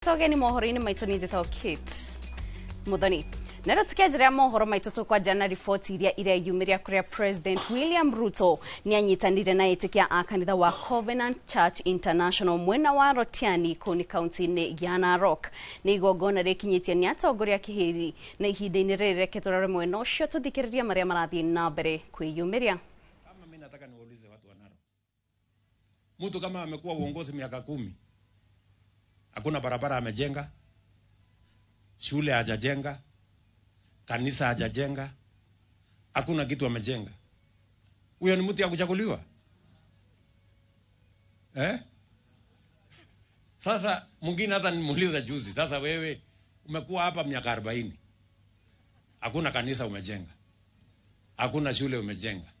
Togeni mohoro-inĩ maitũ nĩ njĩtagwo Kate Muthoni. Na rĩu tũkĩanjĩrĩra mohoro maitũ tũkwanja na riboti iria ireyumĩria kũrĩa President William Ruto nĩ anyitanire na ĩtĩkia a kanitha wa Covenant Church International mwena wa Rotiani kũu nĩ kaunti-inĩ ya Narok. Nĩ igongona rĩkinyĩtie nĩ atongoria kĩhĩri na ihinda-inĩ rĩrĩ reke tũrore mwena ũcio tũthikĩrĩrie marĩa marathiĩ na mbere kwĩyumĩria. Kama mimi nataka niwaulize watu wa Narok, mtu kama amekuwa uongozi miaka 10, hakuna barabara amejenga, shule hajajenga, kanisa hajajenga, hakuna kitu amejenga, huyo ni mtu ya kuchaguliwa eh? Sasa mwingine hata nimuuliza juzi, sasa wewe umekuwa hapa miaka 40, hakuna kanisa umejenga, hakuna shule umejenga,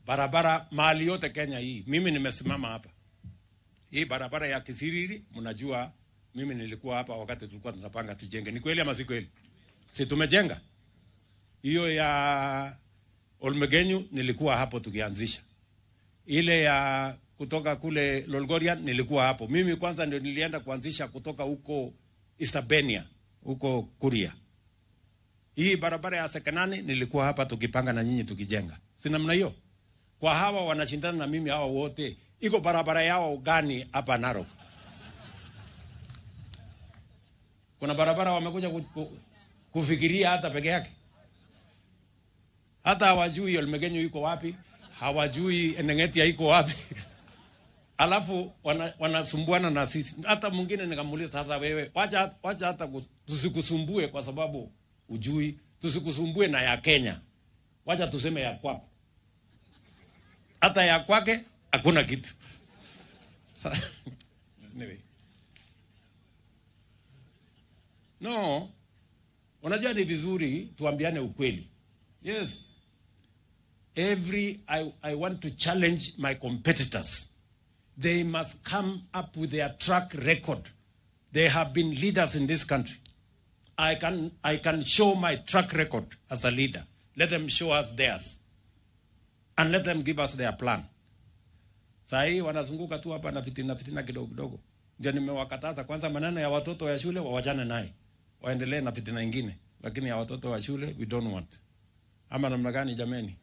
barabara mahali yote Kenya hii, mimi nimesimama hapa, hii barabara ya Kisiriri, mnajua mimi nilikuwa hapa wakati tulikuwa tunapanga tujenge. Ni kweli ama si kweli? Si tumejenga? Hiyo ya Olmegenyu nilikuwa hapo tukianzisha. Ile ya kutoka kule Lolgorian nilikuwa hapo. Mimi kwanza ndio nilienda kuanzisha kutoka huko Isabenia, huko Kuria. Hii barabara ya Sekenani nilikuwa hapa tukipanga na nyinyi tukijenga. Si namna hiyo? Kwa hawa wanashindana na mimi hawa wote, iko barabara yao gani hapa Narok? Kuna barabara wamekuja kufikiria hata peke yake. Hata hawajui Olmegenyo iko wapi, hawajui Enengetia iko wapi. Alafu wanasumbuana na sisi. Hata mwingine nikamuuliza, sasa wewe wacha hata tusikusumbue kwa sababu ujui, tusikusumbue na ya Kenya. Wacha tuseme ya kwako. Hata ya kwake hakuna kitu. Anyway. No, unajua ni vizuri tuambiane ukweli. Yes. I want to challenge my competitors. They must come up with their track record. They have been leaders in this country. I can show my track record as a leader. Let them show us theirs. And let them give us their plan. Saa hii wanazunguka tu hapa na fitina fitina kidogo kidogo. Ndio nimewakataza kwanza maneno ya watoto ya shule wawachane naye. Waendelee na fitina nyingine, lakini ya watoto wa shule we don't want. Ama namna gani jameni?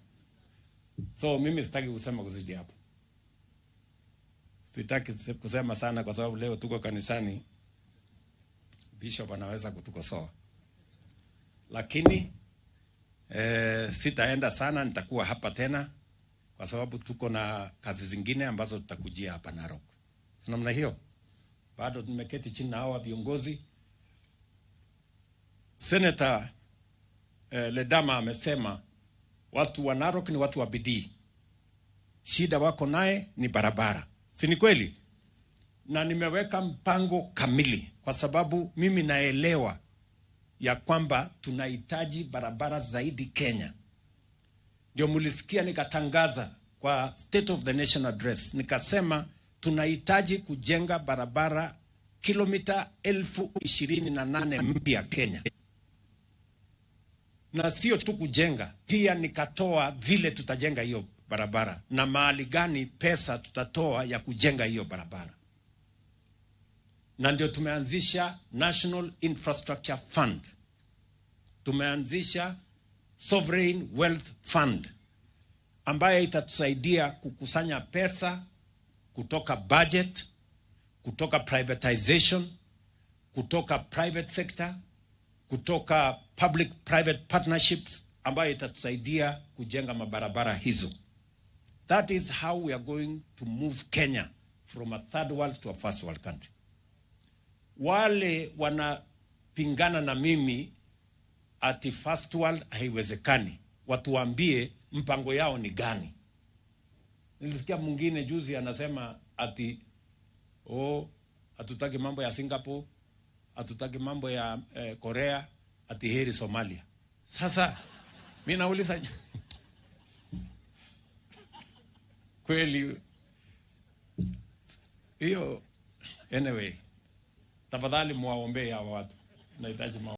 So mimi sitaki kusema kuzidi hapo. Sitaki kusema sana kwa sababu leo tuko kanisani. Bishop anaweza kutukosoa. Lakini sitaenda sana, nitakuwa hapa tena kwa sababu tuko na kazi zingine ambazo tutakujia hapa Narok. Si namna hiyo? Bado nimeketi chini na hawa viongozi. Senator Ledama amesema watu wa Narok ni watu wa bidii. Shida wako naye ni barabara. Si ni kweli? Na nimeweka mpango kamili kwa sababu mimi naelewa ya kwamba tunahitaji barabara zaidi Kenya. Ndio mulisikia nikatangaza kwa State of the Nation Address, nikasema tunahitaji kujenga barabara kilomita 28,000 mpya Kenya. Na sio tu kujenga, pia nikatoa vile tutajenga hiyo barabara na mahali gani pesa tutatoa ya kujenga hiyo barabara. Na ndio tumeanzisha National Infrastructure Fund. Tumeanzisha Sovereign Wealth Fund ambayo itatusaidia kukusanya pesa kutoka budget, kutoka privatization, kutoka private sector, kutoka public private partnerships ambayo itatusaidia kujenga mabarabara hizo. That is how we are going to move Kenya from a third world to a first world country. Wale wanapingana na mimi ati first world haiwezekani, watuambie mpango yao ni gani. Nilisikia mwingine juzi anasema ati oh, hatutaki mambo ya Singapore, hatutaki mambo ya Korea, ati heri Somalia. Sasa mimi nauliza kweli hiyo? Anyway, tafadhali muwaombee hawa watu. Nahitaji